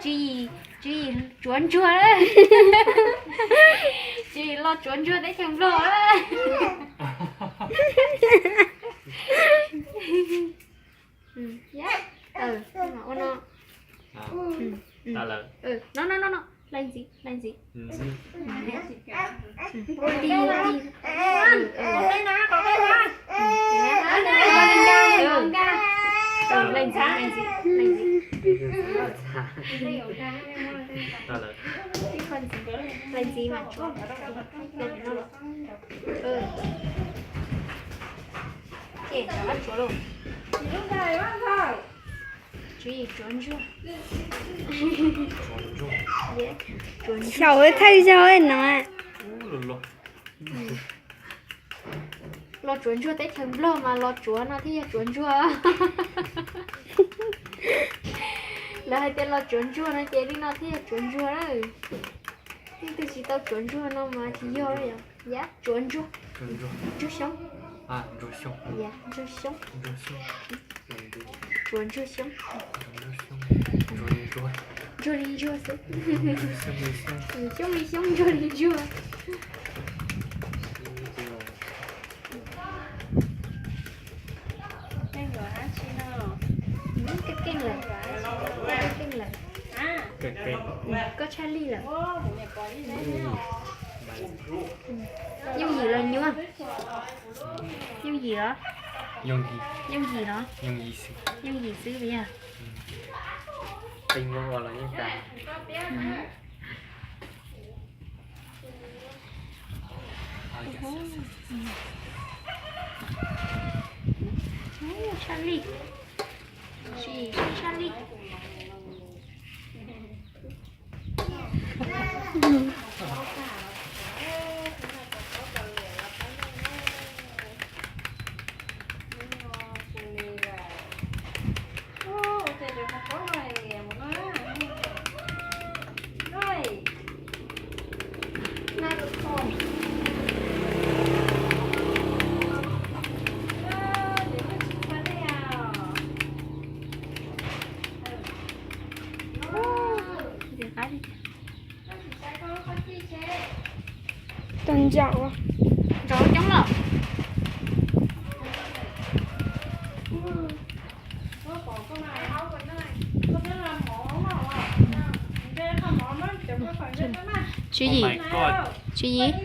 Tswv Yim, Tswv Yim tsuav ntsuag, Tswv Yim los tsuav ntsuag teb chaws Nplog. Ua no. No, no, no, no, hlais ntxiv, hlais ntxiv. Hlais ntxiv, hlais ntxiv, hlais ntxiv. Ib qho ntxiv, hlais ntxiv mas tsuav. Ces tsuav lauj. Tswv Yim tsuav ntsuag. Xyaum thaij zog no. Los tsuav ntsuag teb chaws Nplog mas los tsuav no thiaj yog tsuav ntsuag. Lawv hais tias los tsuav ntsuag no ces li no thiaj yog tsuav ntsuag na. Leej twg tsis tau tsuav ntsuag no mas tsis yog li. Yam tsuav ntsuag. Ntsuag xyoob. Ntsuag xyoob. Tsuav ntsuag xyoob. Ntsuag li ntsuag xwb. Xyoob li xyoob, ntsuag li ntsuag. Keej lawm, keej lawm. Koj tshaj lij lawm. Yooj yim los nyuaj? Yooj yim los? Yooj yim los? Yooj yim xwb yog. Tshaj lij, tshaj lij. Tau ntsaum. Ntsaum coob lawm. Tswv Yim, Tswv Yim.